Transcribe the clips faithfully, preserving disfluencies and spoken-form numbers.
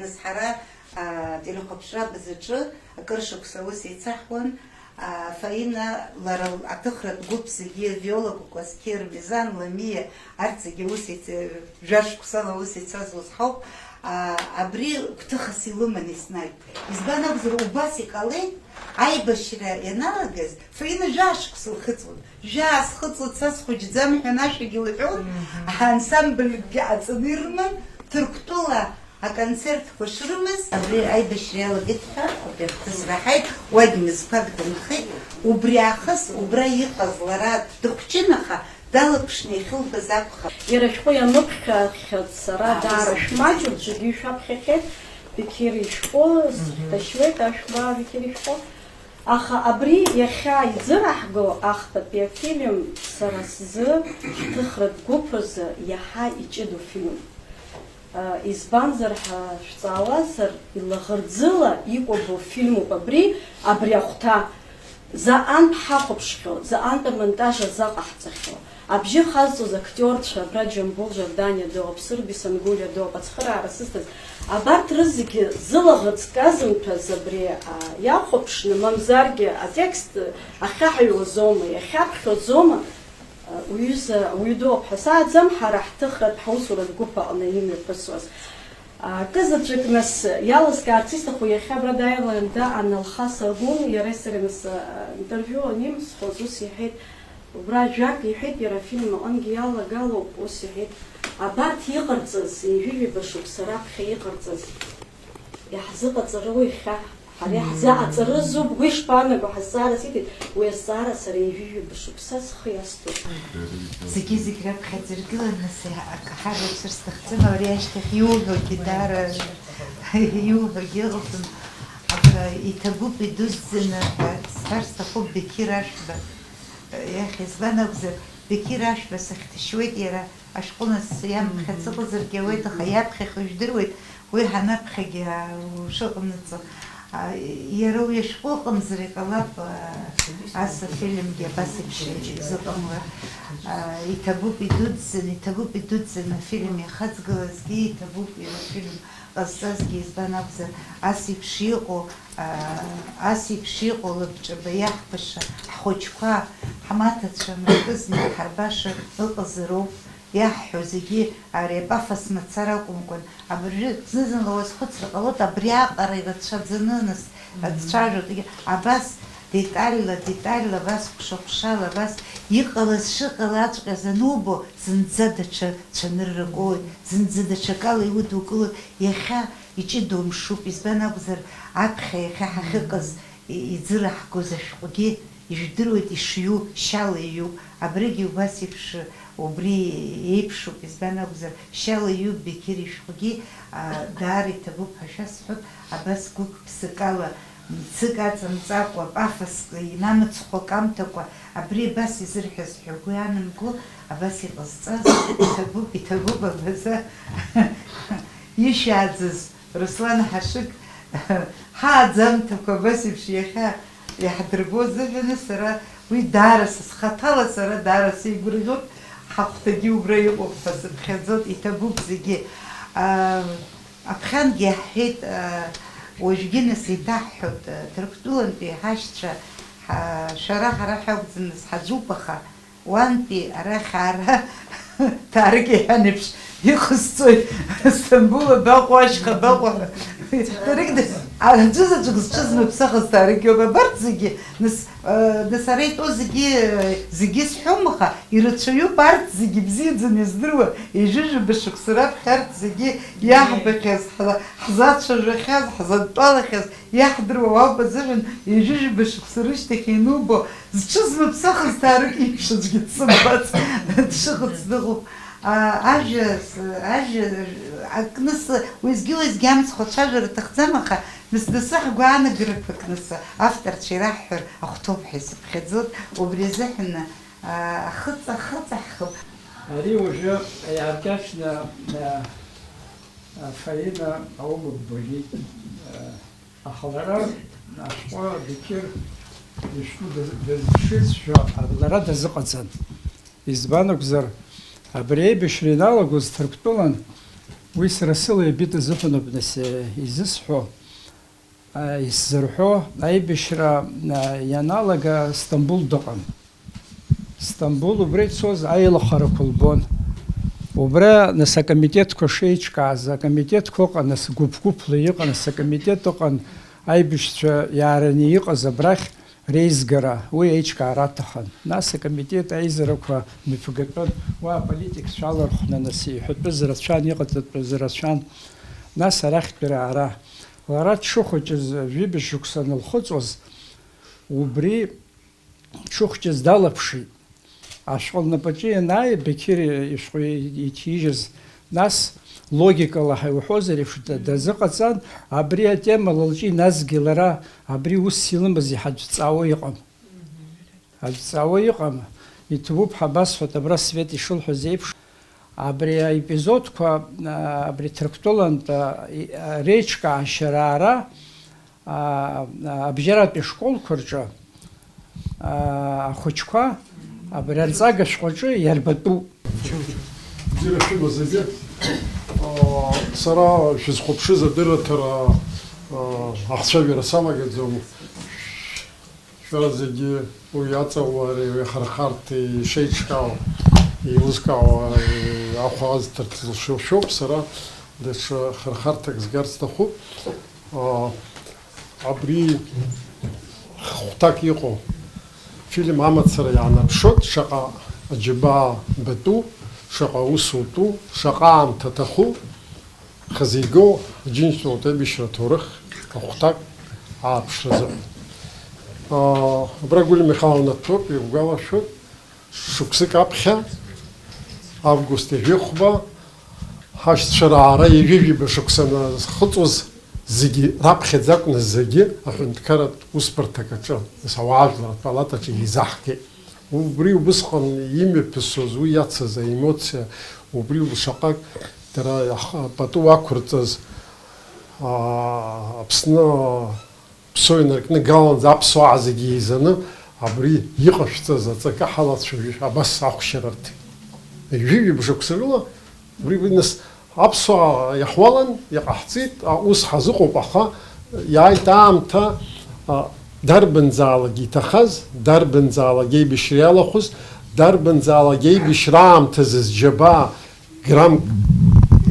Нас ҳара, а, телехәаԥшра абызаҿы акыр шықәса аус еицаҳуан. А, Фаина, лара л-, аҭыхратә гәыԥ зегьы, Виола Кәасқьер, Мизан, Ламиа, арҭ зегьы аус еиц-, жәа шықәсала аус еицазуаз ҳауп. А, абри гәҭыхас илыман еснагь. Избан акәзар, убас иҟалеит, аибашьра ианалагаз, Фаина жәа шықәса лхыҵуан. Жәаа схыҵуеит, са схәыҷӡам ҳәа анашәагьы лҳәон, аансамбльгьы аҵаны ирыман, Ҭырқәтәыла аконцертқәа шрымаз, абри аибашьра иалагеит ҳәа, убри ахҭыс раҳаит, уагь мызқәак дынхеит, убри аахыс убра иҟаз лара дыхәҷын, аха далаԥшны иахьылбаз акәхап. Иара ашәҟәы ианыԥхьахьаз сара даара шәмаҷуп, зегьы ишәаԥхьахьеит, Беқьер ишәҟәы, сыхьҭашьуеит ашәҟәы Беқьер ишәҟәы. Аха абри иахьа иӡыраҳго ахԥатәи афильм сара сзы, ҳҭыхратә гәыԥ рзы иаҳа иҷыдоу фильмуп. Избанзар, ҳа шәҵаауазар, илаӷырӡыла икәабо фильмуп абри, абри ахәҭа. Заҟантә ҳахәаԥшхьоу, заҟантә амонтаж азы ҟаҳҵахьоу. Абжьы хазҵоз актиорцәа, абра Џьамбул Жорданиа дыҟоуп, Сырби Сангулиа дыҟоуп, ацхыраара сызҭаз, абарҭ рызегьы зылаӷырӡ казымҭәаз абри, а, иахәаԥшны, мамзаргьы атекст ахьаҳаҩуазоума, иахьаԥхьоӡома, а, уҩыза, ауаҩы дыҟоуп ҳәа сааӡам, ҳара ҳҭыхратә ҳаусуратә гәыԥ аҟны имҩаԥысуаз. Акызаҵәык, нас, иалыскаарц исҭаху, иахьа абра дааиуан Анелхас Агәын, иареи сареи, нас, интервиу анимсхуаз, ус иҳәеит, убра жәак иҳәеит, иара афильм аҟынгьы иалагалоуп, ус иҳәеит, абарҭ иҟарҵаз, ҩажәи ҩба шықәса раԥхьа иҟарҵаз, иаҳзыҟаҵару иахьа? Ҳара иаҳзыҟаҵарызу, бгәы ишԥаанаго ҳәа азҵаара сиҭеит, уи азҵаара сара ҩажәи ҩба шықәса схы иасҭоит. Зегьы-зегь раԥхьаӡа иргыланы сеиҳа-, акы ҳарацәар сҭахӡам, абри ашьҭахь иуҳәогьы даара, иуҳәогьы ыҟаӡам. Аха иҭабуп идуӡӡаны ҳәа сҳәар сҭахуп Беқьир Ашәба иахь, избан акәзар, Беқьир Ашәба сахьҭашьуеит, иара ашәҟәы нас иаԥхьаӡа ыҟазаргьы ауеит, аха иаԥхьахьоу жәдыруеит, уи ҳанаԥхьагьы, аа, ушыҟанаҵо, аа, иара уи ашәҟәы ыҟамзар иҟалап, аа, ас афильмгьы абас еиԥш изыҟамлар. Аа, иҭабуп идуӡӡаны, иҭабуп идуӡӡаны афильм иахаҵгылазгьы, иҭабуп иара афильм ҟазҵазгьы, избан акәзар, ас еиԥш иҟоу, аа, ас еиԥш иҟоу лабҿаба иаҳкәаша ҳхәыҷқәа, ҳмаҭацәа мышкызны иҳарбаша ыҟазароуп. Иаҳҳәо зегьы ари апафос мацара акәымкәан, абыржәы зны-зынла уазхәыцыр ҟалоит, абриаҟара ирацәаӡаны нас дцәажәоит. Абас детальла, детальла, абас ҟәша-ҟәшала, абас иҟалаз шыҟалаҵәҟьаз анубо, зынӡа даҽа цәаныррак уоуеит, зынӡа даҽакала иудукылоит. Иахьа иҷыдоу мшуп, избан акәзар, аԥхьа иахьа ҳахьыҟаз и-, иӡыраҳгоз ашәҟәгьы ижәдыруеит, ишиу шьала иҩуп. Абригьы убас еиԥш, убри еиԥшуп, избан акәзар, шьала иҩуп Беқьир ишәҟәгьы, а, даара иҭабуп ҳәа шәасҳәап, абас гәык-ԥсыкала, мцык аҵамҵакәа, пафоск инамыцхәа камҭакәа, абри абас изырҳәаз ҳәа угәы иаанамго, абас иҟазҵаз, иҭабуп, иҭабуп абаза ишьааӡаз. Руслан Ҳашыг, ҳааӡамҭақәа абас еиԥш иахьа иаҳдырбо азыҳәаны сара уи даара сызхаҭала, сара даара сеигәырӷьоит, ҳахәҭагьы убра иҟоуп ҳәа сыԥхьаӡоит, иҭабуп зегьы. Аа, аԥхьангьы иаҳҳәеит, аа, уажәгьы нас еиҭаҳҳәоит, аа, Ҭырқәтәылантәи ҳашьцәа, ҳа-, шәара ҳара ҳәа акәӡам нас ҳаӡәуп, аха Уантәи арахь аара, Ҭарик иҳәан еиԥш, иҟасҵои, Сҭамбул абаҟоу, ашьха абаҟоу ҳәа. Ҭарик д-, аӡәы заҵәык зҽызмыԥсахыз Ҭарик иоуп. Абарҭ зегьы, нас, э, нас ара итәоу зегьы, зегьы сҳәом, аха ирацәаҩуп арҭ зегьы бзиаӡаны издыруа, ҩажәижәаба шықәса раԥхьа арҭ зегьы иаҳбахьаз, ҳла-, ҳзацәажәахьаз, ҳзадтәалахьаз, Иаҳдыруа ауп азыҳәан, ҩажәижәаба шықәса рышьҭахь ианубо, зҽызмыԥсахыз Ҭарик иеиԥш аӡәгьы дсымбац, дшыҟац дыҟоуп. А, ажәа, с-, ажәа, акныс, уеизгьы-уеизгьы амцхә ацәажәара аҭахӡам, аха нас-, нас ҳгәаанагарақәа кныс авторцәа ираҳҳәар ахәҭоуп ҳәа исыԥхьаӡоит, убри азыҳәан, а, ахыҵ-, ахыҵаҳхып. Ари уажәы иааркьаҿны, а, Фаина аума ббогьы, э, аха лара ашәҟәы Беқьер ишәҟәы даз-, дазыԥшызшәа лара дазыҟаҵан. Избан акәзар, абри аибашьра ианалагоз Ҭырқәтәылан Уи сара сыла иабеит азыҳәаноуп, нас, изысҳәо, исзырҳәо, аибашьра ианалага Стамбул дыҟан. Стамбул убра ицоз аилахарақәа лбон. Убра, нас, акомитетқәа шеиҿкааз, акомитетқәа ыҟан, нас, гәыԥ-гәыԥла иҟан, нас, акомитет ыҟан, аибашьцәа иаараны иҟаз абрахь реизгара, уи аиҿкаара аҭахын. Нас акомитет аизарақәа мҩаԥгатәын, уа аполитикцәа алархәны, нас, иҳәатәыз рацәан, иҟаҵатәыз рацәан. Нас арахьтәи раара. Лара дшыхәыҷыз, жәибжь шықәса анылхыҵуаз, убри дшыхәҷыз далаԥшит. Ашәҟәы лнапаҿы ианааи, Беқьыр ишәҟәы иҭижьыз, нас, логикала ҳәа иуҳәозар еиԥш, да-, дазыҟаҵан, абри атема лылҿы иназгеит лара, абри усс илымаз иҳа дҵаауа иҟам. Аӡә дҵаауа иҟам, иҭабуп ҳәа басҳәоит, абра Свет ишылҳәаз еиԥш, абри аепизодқәа, а, абри Ҭырқәтәылантә, а, и-, а, реиҿкаашьа раара, а, а, абжьаратәи ашколқәа рҿы, а, ахәыҷқәа абри арҵага шәҟәаҿы иарбатәуп. Бзиара шәымоу зегьы. А, сара шәызхәаԥшыз адырраҭара, а, ахцәажәара салагаӡом. Шәара зегьы уи аҵаулареи уи ахырхарҭеи шеиҿкаау, еилызкаауа, ахәа азҭарҭа зылшо шәоуп. Сара даҽа хырхарҭак згарц сҭахуп. А, абри хәҭак иҟоу фильм амацара иаанарԥшуеит, шаҟа аџьабаа батәу, шаҟа аус утәу, шаҟа аамҭа аҭаху. Хазы игоу Аџьынџьтәылатә аибашьра аҭоурых ахәҭак ааԥшразы. Аа, абра Гәлиа Михайловна дтәоуп, иугәалашәоит, шықәсык аԥхьа, август ҩажәихәба, ҳашьцәа раара ҩажәи жәаба шықәса назхыҵуаз зегьы раԥхьаӡа акәны зегьы аҳәынҭқарратә усбарҭак аҿы, нас ауаажәларратә палатаҿы еизаҳгеит. Убри убысҟан имҩаԥысуаз, уи иацыз аемоциа, убри шаҟак дара иаҳ-, пату ақәырҵаз, аа, Аԥсны аԥсуа инаркны игаланӡа аԥсуаа зегьы еизаны абри иҟашәҵаз аҵакы ҳалацәажәошәа абас ахәшьара рҭеит. Ҩажәи ҩажәи шықәса рыла Убри, убри нас аԥсуаа иаҳуалан, иҟаҳҵеит, а, ус ҳазыҟоуп, аха иааит аамҭа, а, дарбанзаалак иҭахаз, дарбанзаалак еибашьра иалахәыз, дарбанзаалак еибашьра аамҭазы зџьабаа граммк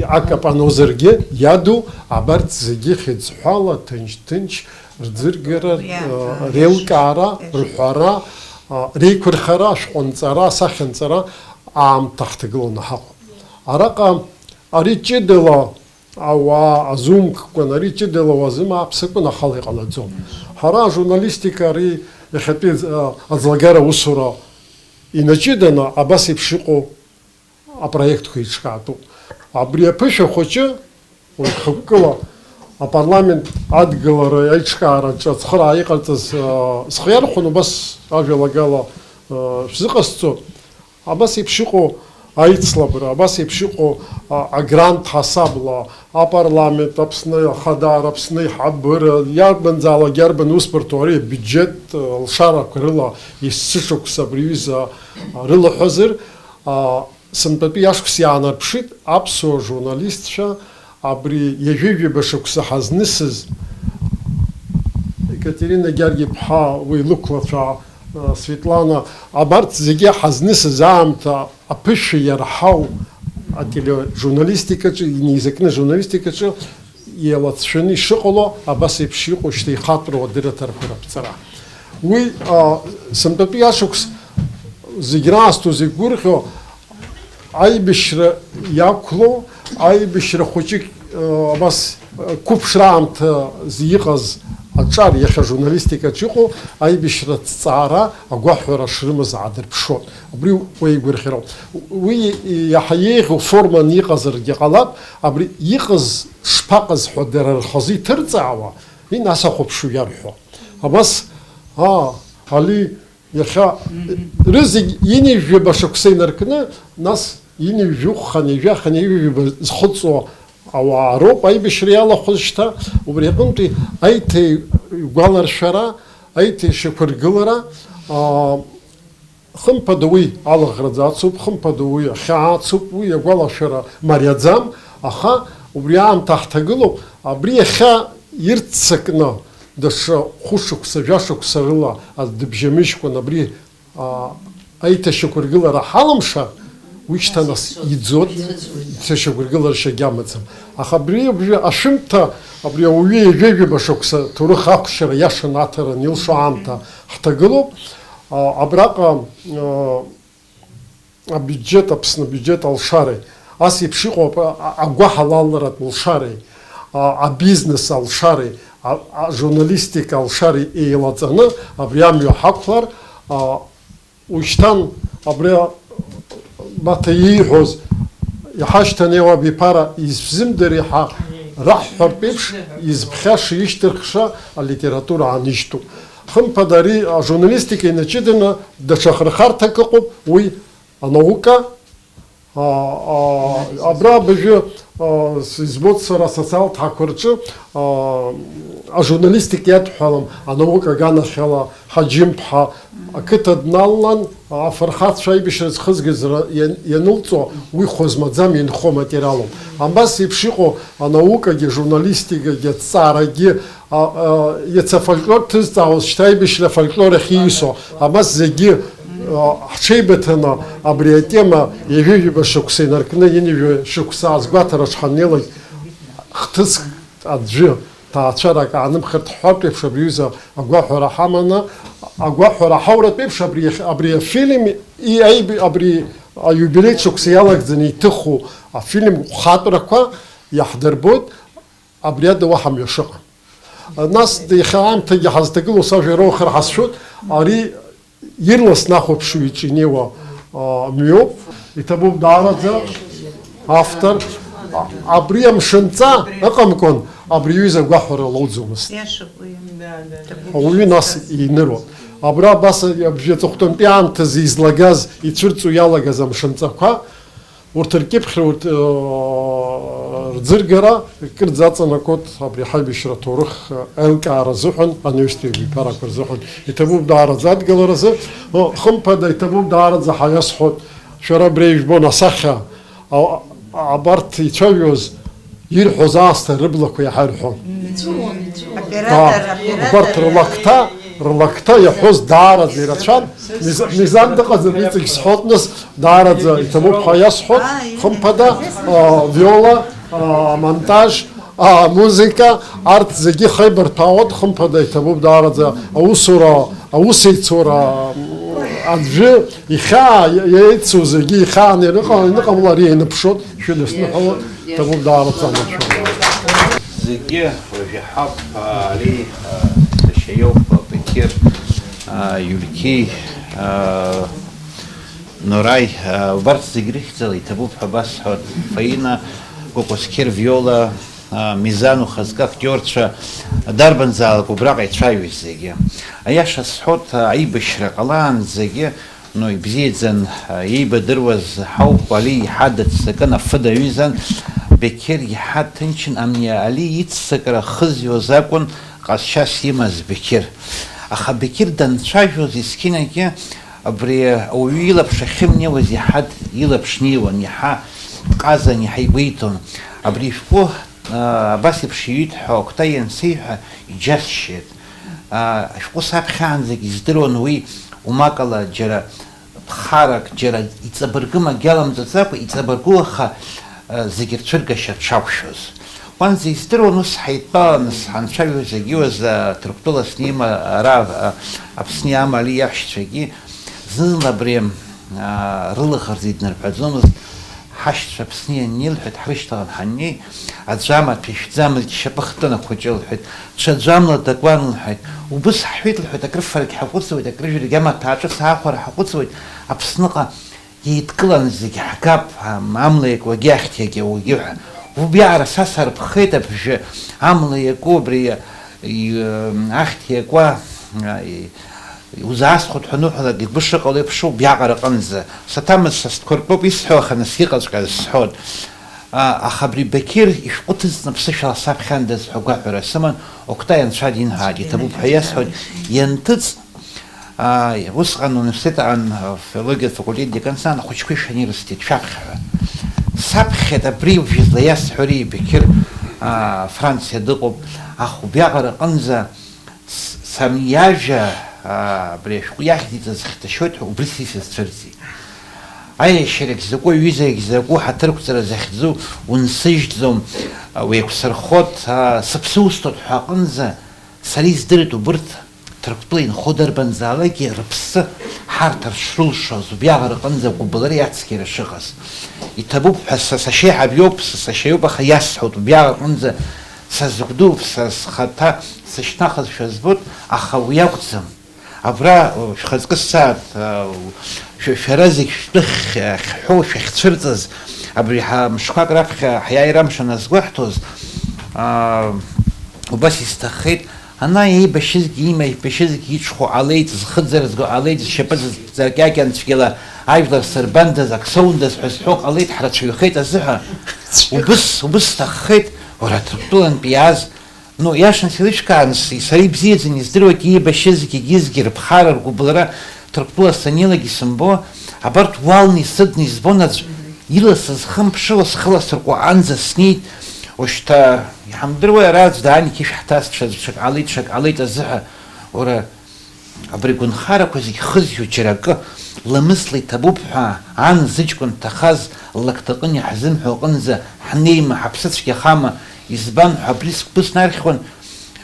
акапанозаргьы иаду, абарҭ зегьы хьыӡҳәала, ҭынч-ҭынч, рӡыргара, Уи а, а, реилкаара, иашоуп. Рҳәара, а, реиқәырхара, ашәҟәы анҵара, асахьа анҵара аамҭа ҳҭагыланы ҳаҟоуп. Араҟа ари ҷыдала ауаа азумккәан, ари ҷыдала уазымааԥсакәан ахала иҟалаӡом. Ҳара ажурналистика ари иахьатәи аӡ-, а, аӡлагара аусура инаҷыданы абас еиԥш иҟоу апроектқәа еиҿкаатәуп. Абри аԥышәа хәыҷы, уи хықәкыла апарламент адгылара аиҿкаараҿы ацхыраа иҟарҵаз, а, схы иархәаны убас ажәалагала, а, шәзыҟасҵо. Абас еиԥш иҟоу аицлабра, абас еиԥш иҟоу, а, агрант ҳасабла, апарламент Аԥсны, Ахадара Аԥсны, аиҳабыра, иарбанзаалак, иарбан усбарҭоу ари абиуџьет, а, лшарақәа рыла есышықәса абри аҩыза, а, рылаҳәазар, а, сынтәатәи ашықәс иаанарԥшит аԥсуа журналистцәа Абри ҩажәи жәаба шықәса ҳазнысыз, Екатерина Гьаргь-иԥҳа, уи лықәлацәа, а, Светлана, абарҭ зегьы ҳазнысыз аамҭа аԥышәа иарҳау атележурналистикаҿы, инеизакны ажурналистикаҿы иалацәажәаны ишыҟало, абас еиԥш иҟоу шьҭа ихатәроу адырраҭарақәа раԥҵара. Уи, а, сынтәатәи ашықәс зегь раасҭа узеиқәгәырӷьо, Аибашьра иақәлоу, аибашьра хәыҷык, э, абас, э, қәыԥшра аамҭазы иҟаз аҿар, иахьа ажурналистикаҿы иҟоу аибашьра аҭҵаара агәаҳәара шрымаз аадырԥшуан. Убри уеигәырӷьароуп. Уи иаҳа еиӷьу форманы иҟазаргьы ҟалап, абри иҟаз шԥаҟаз ҳәа дара рхазы иҭырҵаауа, уи нас ахәаԥшҩы иарҳәо. Абас, аа, Али Иахьа рызегь ҩынҩажәаба шықәса инаркны, нас ҩынҩажәихәханы, ҩажәаханы, ҩажәаба зхыҵуа ауаа роуп аибашьра иалахәыз шьҭа, убри аҟынтәи аиҭагәаларшәара, аиҭашьақәыргылара, аа, хымԥада уи алаӷраӡа ацуп, хымԥада уи ахьаа ацуп, уи агәалашәара мариаӡам, аха Убри аамҭа ҳҭагылоуп, абри иахьа ирццакны, даҽа хәышықәса, жәашықәса рыла аӡә дыбжьамыжькәан абри, а, аиҭашьақәыргылара ҳалымшар, уи шьҭа нас иӡот, иҭашьақәыргыларашьагьы амаӡам. Аха абри абжьы ашәымҭа, абри ауаҩы ҩажәа-ҩажәаба шықәса ҭоурых ахәшьара иашаны аҭара анилшо аамҭа ҳҭагылоуп. А, абраҟа, а, абиуџьеҭ, Аԥсны абиуџьеҭ алшареи, ас еиԥш иҟоуп, а-, а-, агәаҳалалратә лшареи, а-, абизнес алшареи, а-, ажурналистика алшареи еилаҵаны абри амҩа ҳақәлар, а, ушьҭан абри Маҭа ииҳәоз, иҳашьҭанеиуа абиԥара изшәзымдыри ҳәа раҳҳәартә еиԥш, изԥхьаша, ишьҭырхша алитература аанышьҭуп. Хымԥада, ари ажурналистика инаҷыданы даҽа хырхарҭак ыҟоуп, уи анаука, а, а, абра абыржәы, а, избоит сара асоциалтә ҳақәа рҿы, а, ажурналистика иадҳәалам, анаука аганахьала Ҳаџьымԥҳа ақыҭа дналалан, афырхацәа аибашьра зхызгаз ра-, иан-, ианылҵо, уи хәы змаӡам, инхо материалуп. Абас еиԥш иҟоу анаукагьы, ажурналистикагьы, аҭҵаарагьы, а, а, иацы афольклор ҭызҵаауаз, шьҭа аибашьра афольклор ахь ииасуа, абас зегьы, а, ҳҽеибыҭаны абри атема ҩажәа-ҩажәаба шықәса инаркны, ҩынҩажәа шықәса азгәаҭараҿ ҳаннеилак, хҭыск аӡәы, ҭаацәарак аанымхарц ҳҳәартә еиԥш, абри аҩыза агәаҳәара ҳаманы, агәаҳәара ҳауратә еиԥш, абри иахь, абри афильм и-, аиб-, абри аиубилеи шықәса иалагӡаны иҭыху афильм хатәрақәа иаҳдырбоит. Абри ада уаҳа мҩа шыҟам. Нас иахьа аамҭагьы ҳазҭагылоу сажәа ироухар ҳазшәоит, ари ирласны ахәаԥшыҩ иҿы инеиуа, а, мҩоуп. Иҭабуп даараӡа автор. А, абри амшынҵа ыҟамкәан, абри аҩыза агәаҳәара лоуӡомызт. Иашоуп уи. Ауаҩы нас иныруан. Абра абас абжьы аҵыхәтәантәи аамҭазы излагаз, ицәырҵуа иалагаз амшынҵақәа, урҭ ркьыԥхьра, урҭ, э, рӡыргара кырӡа аҵанакуеит абри ҳаибашьра аҭоурых, э, аилкаара азыҳәан, анаҩстәи абиԥарақәа рзыҳәан. Иҭабуп даараӡа адгыларазы, э, хымԥада, иҭабуп даараӡа ҳәа иасҳәоит, шәара абри ижәбон асахьа, а-, а-, абарҭ ицәажәоз ирҳәоз аасҭа рыблақәа иаҳа ирҳәон. Ицәыуон, ицәыуон. Оператор, аа, оператор. Убарҭ рлакҭа, рлакҭа иаҳәоз даараӡа ирацәан. Миза-, Мизан дыҟаӡам, иҵегь сҳәоит, нас даараӡа иҭабуп ҳәа иасҳәоит. Аа, хымԥада, аа, Виола, аа, амонтаж, аа, амузыка, арҭ зегьы хаибарҭәаауеит, хымԥада иҭабуп даараӡа аусура, аусеицура, аӡәы ихьаа, иа-, иаицу зегьы ихьааны ирыҟа-, иныҟамлар ианыԥшуеит, шәыдысныҳәалоит, иҭабуп даараӡа анаршәара. Зегьы уажәы ҳаб, а, Али, а, сашьа иоуп, а, Бекир, а, Иулқьи, а, Нораи, а, убарҭ зегь рыхьӡала иҭабуп ҳәа басҳәоит. Фаина, Кәакәасқьыр, Виола, а, Мизан, ухаҵкы актиорцәа, дарбанзаалак убраҟа ицәажәоз зегьы. Аиаша сҳәоит, а, аибашьра ҟалаанӡагьы Ну, ибзиаӡан, еибадыруаз ҳауп, Али иҳа дыццакын, афы даҩызан, Беқьер иҳа ҭынчын, амни Али иццакра хызҩоз акәын ҟазшьас имаз Беқьер. Аха Беқьер данцәажәоз есқьынагьы абри ауаҩы илаԥш ахьымнеиуаз иҳа илаԥш неиуан, иҳа дҟазан, иҳа игәеиҭон. Абри ишәҟәы, а, абас еиԥш иҩит ҳәа Октай иансеиҳәа, иџьасшьеит. Аа, ашәҟәы саԥхьаанӡагь издыруан уи, умакала џьара ԥхарак, џьара иҵабыргымагь аламҵаӡакәа, иҵабыргу, аха, а, зегь рцәыргашьа дшақәшәоз. Уанӡа издыруан, ус ҳаидтәаланы ҳанцәажәоз, егьиуаз, а, Ҭырқәтәыла снеима ара, а, Аԥсни амали иаҳәшьцәагьы зны-зынла абри, а, рылаӷырӡ иднарҳәаӡомызт. Ҳашьцәа Аԥсны ианнеи, лҳәеит, ҳрышьҭалан ҳаннеи, аӡәы амаҭәа ишәӡамызт, ишьапы хтын ахәыҷы, лҳәеит, ҽаӡәы амла дакуан, лҳәеит, убыс ҳҳәеит, лҳәеит, акрыфарагь ҳаҟәыҵуеит, акрыжәрагь амаҭәа ааҿыц аахәара ҳаҟәыҵуеит, Аԥсныҟа еидкыланы зегь ҳгап, ам-, амла иакуагьы ахьҭа иакуагьы ҳәа. Убриаҟара са сарԥхеит абжьы, амла иаку абри, и-, ахьҭа иакуа, и-, Иузаасхәоит ҳәа аныҳәалак, игәы шыҟало еиԥш убриаҟара аҟынӡа. Саҭамыз са стәқәа ртәоуп исҳәо, аха нас иҟаҵәҟьаз сҳәоит. А, аха абри Беқьер ишәҟәы ҭыҵны ԥсышәала саԥхьандаз ҳәа агәаҳәара сыман, Октай анцәа динҳәааит, иҭабуп ҳәа иасҳәоит, ианҭыҵ, а, усҟан университет аҟан, а, филологиатә факультет декан сан, ахәыҷқәа ишәан ирысҭеит, шәаԥхьа ҳәа. Саԥхьеит абри уажәы злаиасҳәари, Беқьыр, аа, Франциа дыҟоуп, аха убриаҟара аҟынӡа с-, сани иажәа, аа, абри ашәҟәы иахьӡиҵаз хьҭашьоит ҳәа убри сисызцәырҵит. Аиашьарагь закәу, аҩызагь закәу, ҳаҭырқәҵара захьӡу унсыжьӡом, уеиқәсырхот, аа, сыԥсы усҭоит ҳәа аҟынӡа сара издырит убырҭ Ҭырқәтәыла инхо дарбанзаалакгьы рыԥсы ҳарҭар шрылшоз, убриаҟара рҟынӡа агәыбылра иацқьара шыҟаз. Иҭабуп ҳәа са сашьеиҳаб иоуп, са сашьа иоуп, аха иасҳәоит, убриаҟара рҟынӡа са зыгәдууп, са схаҭа сышьҭнахызшәа збоит, аха уи акәӡам. Абра, шәхаҵкы сааҭ, шәа-, шәара зегь шәтәы хь-, хьҳәо шәахьцәырҵыз, абри ҳа-, мшқәак раԥхьа ҳиааира амш аназгәаҳҭоз, аа, убас исҭаххеит, ана еибашьызгьы, имеибашьызгьы иҽхәо ҟалеит, зхы ӡырзго ҟалеит, зшьапы зҵаркьакьан цәгьала ажәлар сырбандаз, ак соундаз ҳәа зҳәо ҟалеит, ҳрацәаҩхеит азыҳәа. Убыс, убыс сҭаххеит, уара, Ҭырқәтәылантәи иааз, ну, иашан сеилышәкаан, с-, сара ибзиаӡаны издыруеит иеибашьызгьы, егьызгьы рыԥхара, ргәыбылра, Ҭырқәтәыла саннеилак исымбо, абарҭ уалны исыдны избон аӡә, иласыз хымԥшыло схы ласырҟәаҟанӡа снеит, ушьҭа, иҳамдыруеи, ара аӡә даан иқьышә ҳҭасцәаз, ҽак ҟалеит, ҽак ҟалеит азыҳәа, уара, абри агәынхарақәа зегь хызҩо џьара акы ламысла иҭабуп ҳәа, ан зыҷкәын дҭахаз ллакҭаҟын иаҳзымҳәо аҟынӡа ҳнеима, ҳаԥсы цәгьахама, избан ҳәа абри сгәы снархьуан,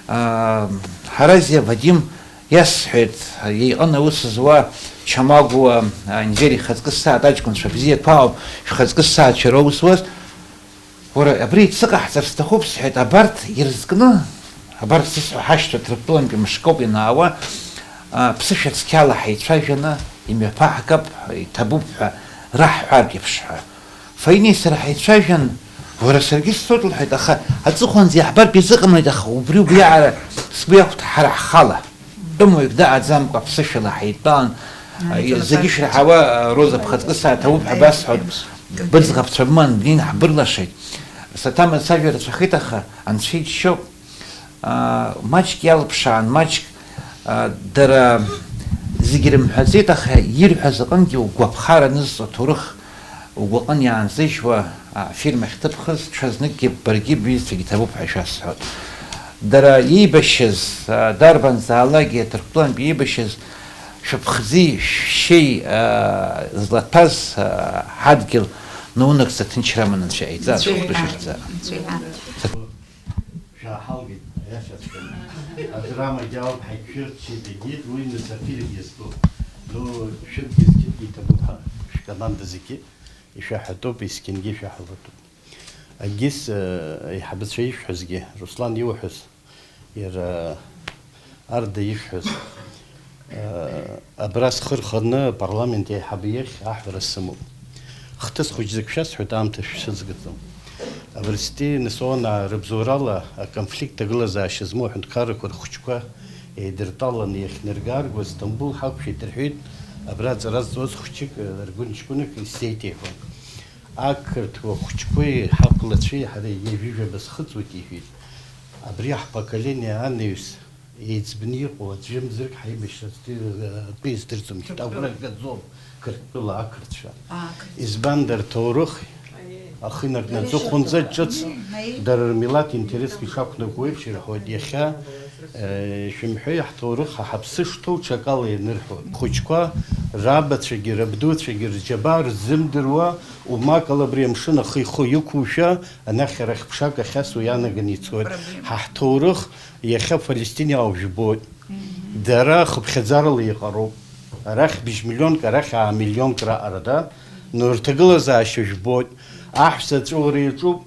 аа, Ҳаразиа Вадим иасҳәеит, иҟын аус зуа Чамагәуа, аа, Анзер ихаҵкы сааҭ аҷкәынцәа бзиақәа ауп, шәхаҵкы сааҭ шәара аус зуаз. Уара, абри сыҟаҳҵар сҭахуп, сҳәеит, абарҭ ирызкны, абарҭ зысҳәо ҳашьҭоу Ҭырқәтәылантәи мышкоуп ианаауа, а, ԥсышәа цқьала ҳаицәажәаны имҩаԥаҳгап, иҭабуп ҳәа раҳҳәартә еиԥш ҳәа. Фаинеи сара ҳаицәажәан, уара, саргьы сцоит, лҳәеит, аха аҵыхәанӡа иаҳбартә изыҟамлеит, аха убри убриаҟара сгәы иахәт ҳара ҳхала. Тәымуаҩык дыҟаӡамкәа ԥсышәала ҳаидтәалан, зегьы шраҳауа, Роза, бхаҵкы сааҭ ауп ҳәа басҳәоит, быӡӷабцәа быман, бнеин ҳбырлашеит. Саҭамыз сажәа рацәахеит, аха Анцәа иџьшьоуп. Аа, маҷк иалԥшаан, маҷк, аа, дара зегьы рымҳәаӡеит, аха ирҳәаз аҟынгьы угәаԥхар анызҵо аҭоурых угәаҟын иаанзыжьуа, афирмахь ҭыбхыз, ҽазныкгьы баргьы бҩызцәагьы ҭабуп ҳәа шәасҳәоит. Дара иеибашьыз, дарбанзаалакгьы Ҭырқәтәылантә иеибашьыз, шәыԥхӡи шәшьеи злаҭәаз ҳадгьыл наунагӡа ҭынчра аманы Анцәа иҟаиҵа, Анцәа ишәыхьӡа. Шәааҳалгеит, аиашаҵәҟьаны. Адрамагьы ауп, ҳаиқәшәырччеит, егьит, уи нас афильм иазку. Ну, шәыдгьы зқьыдгьы иҭабуп ҳәа, шәкоманда зегьы ишәаҳәатәуп, есқьынгьы ишәаҳәалатәуп. Агьыс, э, аиҳабацәа ишәҳәозгьы, Руслан иуҳәаз, иара Арда ишәҳәаз, э, абра схы рханы апарламент аиҳабы иахь аҳәара сымоуп. Хҭыс хәыҷӡак шәасҳәоит, аамҭа шәсыцгаӡом. Абырстәи Несона рыбзоурала аконфликт аҭагылазаашьа змоу аҳәынҭқаррақәа рхәыҷқәа еидыртәаланы иахьныргаргоз Стамбул ҳақәшәеит рҳәеит, абра аҵара зҵоз хәҷык, э, ргәын ҷкәынак исзеиҭеиҳәон. Ақырҭуа хәыҷқәеи ҳақәлацәеи ҳареи ҩажәижәаба схыҵуеит, иҳәеит. Абри ҳпоколение анаҩс еиҵбны иҟоу аӡәымзаргь ҳаибашьра атәы издырӡом, шьҭа агәра ргаӡом Қырҭтәыла ақырҭцәа. Избанда рҭоурых ахы инаркны аҵыхәанӡа ҿыц дара рмилаҭ интересқәа ишақәнаго еиԥш ирҳәоит. Иахьа, э, шәымҳәеи, ҳҭоурых ҳа ҳаԥсы шҭоу ҽакала ианырҳәо. Хәыҷқәа рабацәагьы рабдуцәагьы рџьабаа рзымдыруа, умакала абри амшын ахы ихы иқәушәа, анахь арахь ԥшак ахьасуа иаанаганы ицоит. Проблема. Ҳа ҳҭоурых иахьа Палестинаҟа ужәбоит. Мгм. Дара хыԥхьаӡарала еиҟароуп. Арахь быжь миллионк, арахь аа миллионк раҟара, да? Но рҭагылазаашьа жәбоит. Аҳәса аҵәыуара иаҿуп,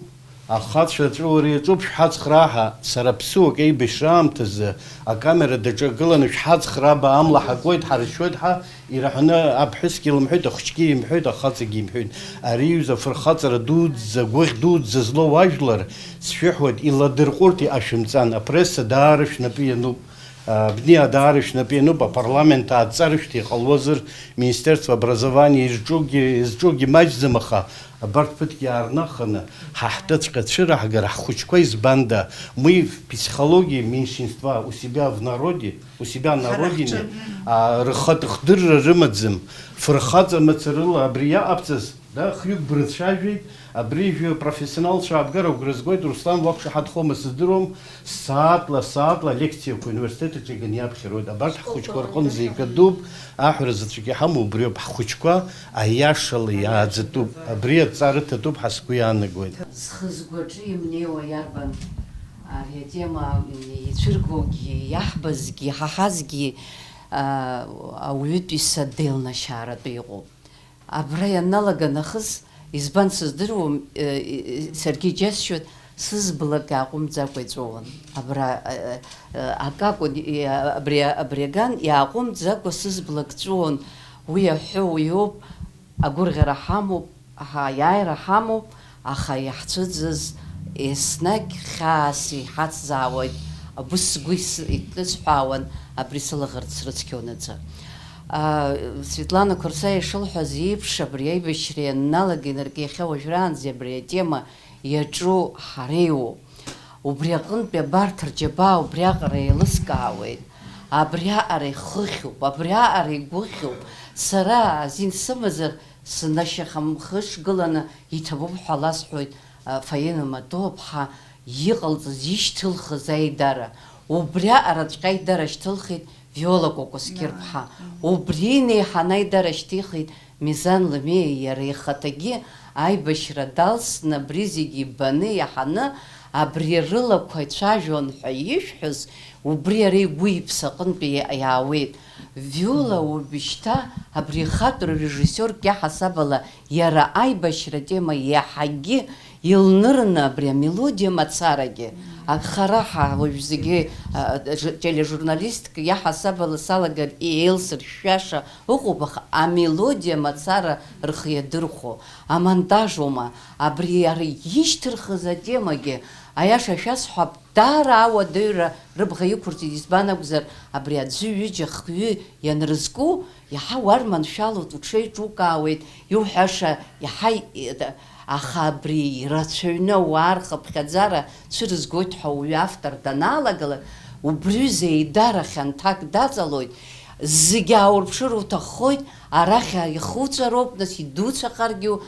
ахацәа аҵәыуара иаҿуп, шәҳацхраа ҳәа, сара ԥсуак еибашьра аамҭазы акамера даҿагыланы шәҳацхраа ба амла ҳакуеит, ҳаршьуеит ҳәа ираҳәаны аԥҳәысгьы лымҳәеит, ахәыҷгьы имҳәеит, ахаҵагьы имҳәеит. Ари иҩыза афырхаҵара дуӡӡа, гәыхь дуӡӡа злоу ажәлар, сшәыҳәоит, иладырҟәырт, иҟашәымҵан, апресса даара шәнапы иануп. Абни даара шәнапы иануп, апарламент ааҵарышәҭ иҟалозар, Министерство образования изҿугьы, изҿугьы маҷӡам, аха абарҭ ԥыҭк иаарнаханы, ҳа ҳтәыҵәҟьа цәыраҳгар, ҳхәыҷқәа избанда, мы в психологии меньшинства, у себя в народе, у себя на родине, а, рхатә хдырра рымаӡам, фырхаҵа мацарыла абри иаҟабҵаз, Да, хҩык брыцәажәеит, абри жәаҩа профессионалцәа аабгар агәра згоит, Руслан уақәшаҳаҭхома сыздыруам, сааҭла, сааҭла алекциақәа университет аҿы иганы иаԥхьароит, абарҭ ҳхәыҷқәа рҟынӡа икыдуп, аҳәара заҵәык иҳамоу убриоуп, ҳхәыҷқәа аиашала иааӡатәуп, абри адҵа рыҭатәуп ҳәа сгәы иаанагоит. Зхы-згәаҿы имнеиуа иарбан ари атема ицәыргогьы, иаҳбазгьы, иҳаҳазгьы, а, ауаҩытәыҩса деилнашааратәы иҟоуп. Абра ианалага нахыс, избан сыздыруам, э, э, саргьы иџьасшьоит, сызблак иааҟәымҵӡакәа иҵәуон. Абра, э, э, акакәын, э, абри, абри аган иааҟәымҵӡакәа сызблак ҵәуон. Уи аҳәо уиоуп, агәырӷьара ҳамоуп, ҳаиааира ҳамоуп, аха иаҳцәыӡыз еснагь хьаас иҳацзаауеит, абыс сгәы ис-, иҭысҳәаауан абри сылаӷырӡ срыцқьонаҵы. А, Светлана Қәарсаиа ишылҳәаз еиԥш, абри аибашьра ианналага инаркны иахьа уажәраанӡа абри атема иаҿу ҳареиуоуп. Убри аҟынтәи абарҭ рџьабаа убриаҟара еилыскаауеит, абриаҟара ихыхьуп, абриаҟара игәыхьуп. Сара азин сымазар, сынашьахамхышгыланы иҭабуп ҳәа ласҳәоит, а, Фаина Матоуаԥҳа иҟалҵаз, ишьҭылхыз аидара. Убриаҟараҵәҟьа аидара шьҭылхит Виола Кәакәасқьыр-ԥҳа. Убри инеиҳаны аидара шьҭихит Мизан Ламиа иара ихаҭагьы аибашьра далсны, абри зегьы ибаны, иаҳаны, абри рылақәа ицәажәон ҳәа ишәҳәоз, убри иара игәы-иԥсы аҟынтәи иаауеит. Виола уажәшьҭа абри ихатәы режиссиорк иаҳасаб ала иара аибашьра атема иаҳагьы илнырны абри амелодиа мацарагьы, ак хара ҳа уажә зегьы, а, ж-, тележурналистк иаҳасаб ала салагар еилсыршәшәаша ыҟоуп, аха амелодиа мацара рхы иадырхәо, амонтажоума, абри иара ишьҭырхыз атемагьы, аиаша шәасҳәап, даара ауадаҩра рыбӷа иқәырҵеит, избан акәзар, абри аӡәы, ҩыџьа, хҩы ианрызку, иаҳа уарманшәалоит, уҽеиҿукаауеит, иуҳәаша иаҳа и-, аха абри ирацәаҩны ауаа рхыԥхьаӡара цәырызгоит ҳәа уаҩы автор даналагалак, убриҩыза еидара хьанҭак даҵалоит, зегьы ааурԥшыр уҭаххоит, арахь ихуҵәароуп, нас идуцәахаргьы у-,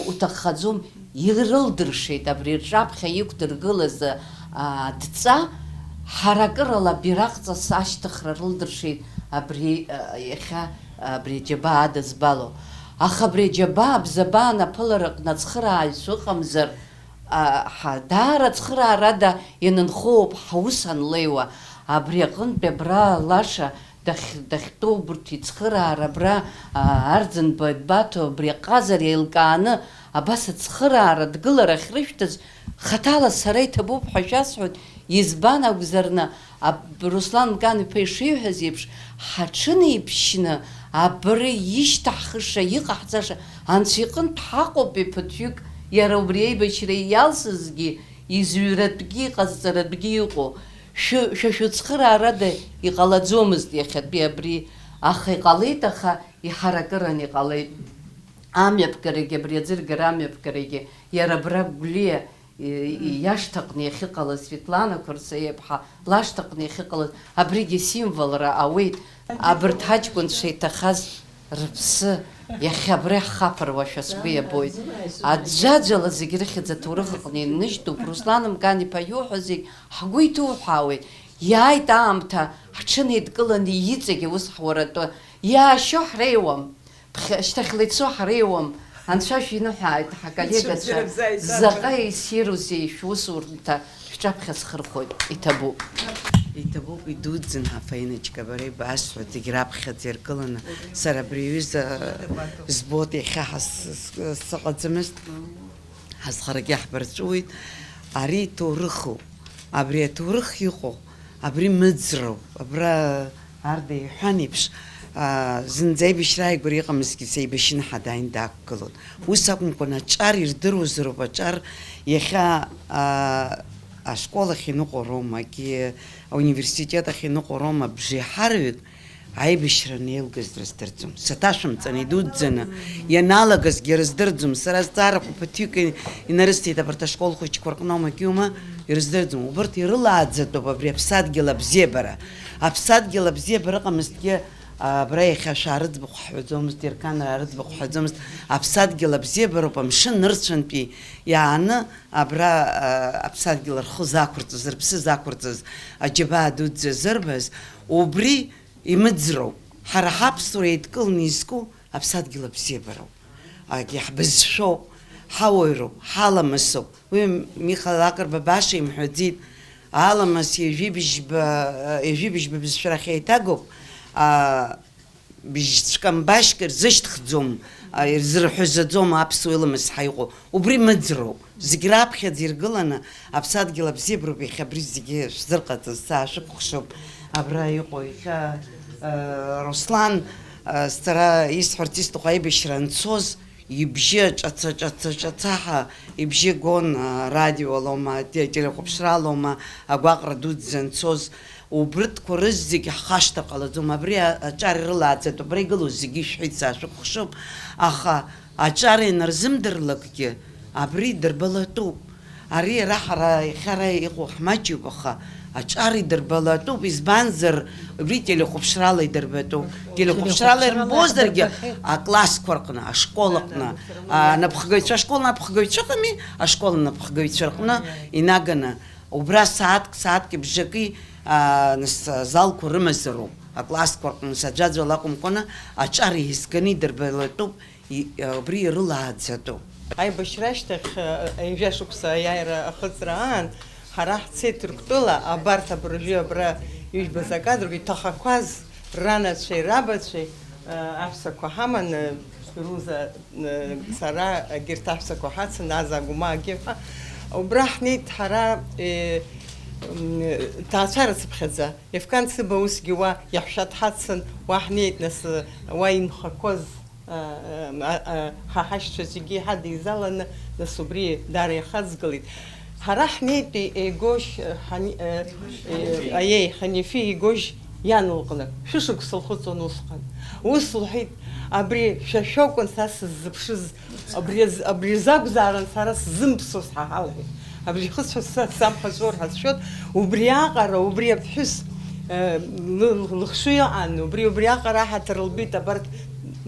уҭаххаӡом, ирылдыршеит абри рҿаԥхьа иқәдыргылаз, а, адҵа, ҳаракырала абираҟҵас ашьҭыхра рылдыршеит абри, а, иахьа, а, абри аџьабаа адызбало. Аха абри аџьабаа абзабаа анаԥылараҟны ацхырааҩцәа ыҟамзар, а, ҳа, даара ацхыраарада ианынхоуп ҳаус анлеиуа. Абри аҟынтәи абра лаша дахь-, дахьтәоу убарҭ ицхыраара абра, а, Арӡынба Еббаҭо абри аҟазара еилкааны абас ацхыраара адгылара ахьрышәҭаз хаҭала сара иҭабуп ҳәа шәасҳәоит, избан акәзарны, аб-, Руслан Мкан-иԥа ишиҳәаз еиԥш, ҳаҽынеиԥшьны абри ишьҭаҳхыша, иҟаҳҵаша Анцәа иҟынтә ҳаҟоуп, иԥыҭҩык иара убри аибашьра иалсызгьы, изҩратәгьы иҟазҵаратәгьы иҟоу. Шәы-, шәа шәыцхыраарада иҟалаӡомызт иахьатәи абри, аха иҟалеит, аха иҳаракыран иҟалеит. Амҩаԥгарагьы, абри аӡыргара амҩаԥгарагьы, иара абра Гәлиа и-, и-, иашҭаҟны иахьыҟалаз, Светлана Қәарсаиаԥҳа лашҭаҟны иахьыҟалаз, абригьы символра ауеит. Абарҭ ҳаҷкәынцәа иҭахаз рыԥсы иахьа абра иаҳхаԥыруашәа сгәы иабоит. Аӡәаӡәала зегь рыхьӡ аҭоурых аҟны иныжьтәуп. Руслан Мкан-иԥа иуҳәо зегь ҳгәы иҭуҳәаауеит. Иааит аамҭа, ҳҽынеидкыланы иҵегь аус ҳуаратәы. Иаашьо ҳреиуам. Ԥхьа-, шьҭахьла ицо ҳреиуам, анцәа шәиныҳәааит, ҳаколлегацәа, заҟа иссирузеи шәусурҭа шәҿаԥхьа схырхәоит, иҭабуп. Иҭабуп, идуӡӡан ҳа, Фаиночка, бара ибасҳәо зегь раԥхьаӡа иргыланы, сара абри аҩыза збоит, иахьа ҳас-, с-, сыҟаӡамызт, ҳазхарагьы ҳбарҵәуеит, ари ҭоурыхуп, абри аҭоурых иҟоу, абри мыӡроуп, абра Арда иҳәан еиԥш, аа, зынӡа аибашьра ааигәара иҟамызҭгьы, сеибашьын ҳәа дааин даақәгылон. Ус акәымкәан, аҿар ирдыруазароуп, аҿар иахьа, аа, ашкол ахь иныҟәо роума, акгьы ауниверситет ахь иныҟәо роума, бжеиҳараҩык аибашьра анеилгаз рыздырӡом. Саҭашәымҵан, идуӡӡаны ианалагазгьы рыздырӡом. Сара азҵаарақәа ԥыҭҩык инарысҭеит абарҭ ашкол хәыҷқәа рҟны, оума, акиума, ирыздырӡом. Убарҭ ирылааӡатәуп абри аԥсадгьыл абзиабара. Аԥсадгьыл абзиабара ыҟамызҭгьы, Абра иахьа шәа рыӡбахә ҳҳәаӡомызт, Ерқанраа рыӡбахә ҳҳәаӡомызт, аԥсадгьыл абзиабароуп, амшын нырцәынтәи иааны абра, а, аԥсадгьыл рхы зақәырҵаз, рыԥсы зақәырҵаз аџьабаа дуӡӡа зырбаз, убри имыӡроуп. Ҳара ҳаԥсуара еидкыланы изку аԥсадгьыл абзиабароуп. Ак иаҳбызшәоуп, ҳауаҩроуп, ҳаламысуп. Уи Миха Лакрба баша имҳәаӡеит. Аламыс ҩажәи бжьба, ҩажәи бжьба бызшәарахь еиҭагоуп. А, бжьцәкамбашьк рзышьҭхӡом, а, ирзырҳәазаӡом аԥсуа иламыс ҳаиҟәу. Убри мыӡроуп. Зегь раԥхьаӡа иргыланы аԥсадгьыл абзиабароуп иахьа абри зегьы шәзырҟаҵаз, саашәыкәхшоуп. Абра иҟоу иахьа, э, Руслан, э, сара исҳәарц исҭаху аибашьра анцоз, ибжьы ҿаца, ҿаца, ҿаца ҳәа ибжьы гон, э, радиолоума, те-, телехәаԥшралоума, агәаҟра дуӡӡа анцоз, убрҭқәа рызегь ҳхашҭыр ҟалаӡом. Абри а-, аҿар ирылааӡатәуп, абра игылоу зегьы ишәҳәеит, саашәыкәхшоуп, аха аҿар ианырзымдырлакгьы, абри дырбалатәуп. Ари ара ҳара иахьа ара иҟоу ҳмаҷҩуп, аха аҿар идырбалатәуп, избанзар, убри телехәаԥшрала идырбатәуп. Телехәаԥшрала ирбозаргьы, аклассқәа рҟны, ашкол аҟны, а, напхгаҩцәа, ашкол напхгаҩцәа ыҟами, ашкол напхгаҩцәа рҟны инаганы, убра сааҭк, сааҭки бжаки, а, нас, азалқәа рымазароуп, аклассқәа рҟны, нас аӡәаӡәала акәымкәаны, аҿар еизганы идырбалатәуп. И-, убри ирылааӡатәуп. Аибашьра ашьҭахь, э, ҩажәа шықәса аиааира ахыҵра аан, ҳара ҳцеит Ҭырқәтәыла, абарҭ абыржәы абра ижәбаз акадрқәа иҭахақәаз ранацәеи рабацәеи, э, аҳәсақәа ҳаман, э, Фируза, э, сара, егьырҭ аҳәсақәа ҳацын, Аза Агәмаагьы ҳәа. Убра ҳнеит ҳара, э, м, ҭаацәара цыԥхьаӡа. Ефқан Цыба усгьы уа иаҳәшьа дҳацын, уа ҳнеит, нас, э, уа инхақәаз. А, а, а, ҳа ҳашьцәа зегьы иҳадеизаланы, нас убри даара иахаҵгылеит. Ҳара ҳнеитәи Егожь, э, ҳани-, э, э, аиеи, Ҳанифи Егожь иан лҟны шәышықәса лхыҵуан усҟан. Ус лҳәеит, абри шәа шәакәын са сыззыԥшыз, абри аз-, абри азы акәзаарын сара сзымԥсуаз ҳа ҳалҳәеит. Абри ихысҳәаз са самхаҵәо рҳәа сшәоит, убриаҟара, убри аԥҳәыс, э, ны-, лыхшыҩ ыҟан, убри, убриаҟара аҳаҭыр лбеит абарҭ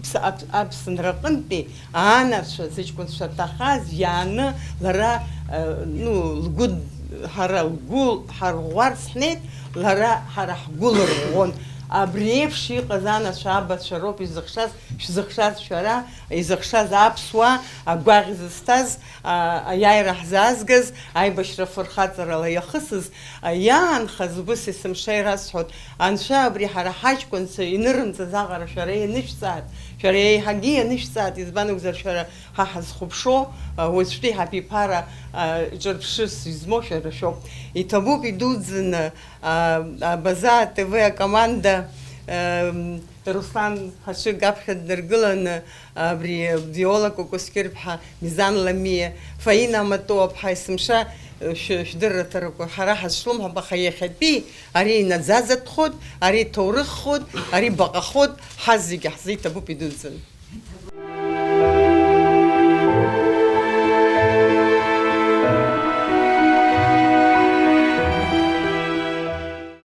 ԥс-, аԥ-, Аԥсынра аҟынтәи анацәа, зыҷкәынцәа рҭахаз иааны лара, э, ну, лгәы, ҳара лгәы ҳарӷәӷәарц ҳнеит, лара ҳара ҳгәы лырӷәӷәон. Абри еиԥш иҟаз анацәа, абацәа роуп изыхшаз, шәзыхшаз шәара, изыхшаз аԥсуаа, агәаӷь зызҭаз, а, аиааира ҳзаазгаз, аибашьра фырхаҵарала иахысыз, а, иаанхаз, убыс есымша ирасҳәоит, Анцәа абри ҳара ҳаҷкәынцәа инырымҵаз аҟара шәара ианышәҵааит, шәара еиҳагьы ианышәҵааит, избан акәзар, шәара ҳа ҳазхәаԥшуа, а, уаҵәтәи ҳаԥиԥара, а, ҿырԥшыс измоу шәара шәоуп. Иҭабуп идуӡӡаны, а, Абаза Т В акоманда, ам, Руслан Ҳашыг аԥхьа днаргыланы, абри Виола Кәакәасқьырԥҳа, Мизан Ламиа, Фаина Аматоуаԥҳа, есымша, шә-, шәдырраҭарақәа ҳара ҳазҿлымҳап, аха иахьатәи ари инаӡаӡатәхоит, ари ҭоурыххоит, ари баҟахоит, ҳазегьы ҳзы иҭабуп идуӡӡаны.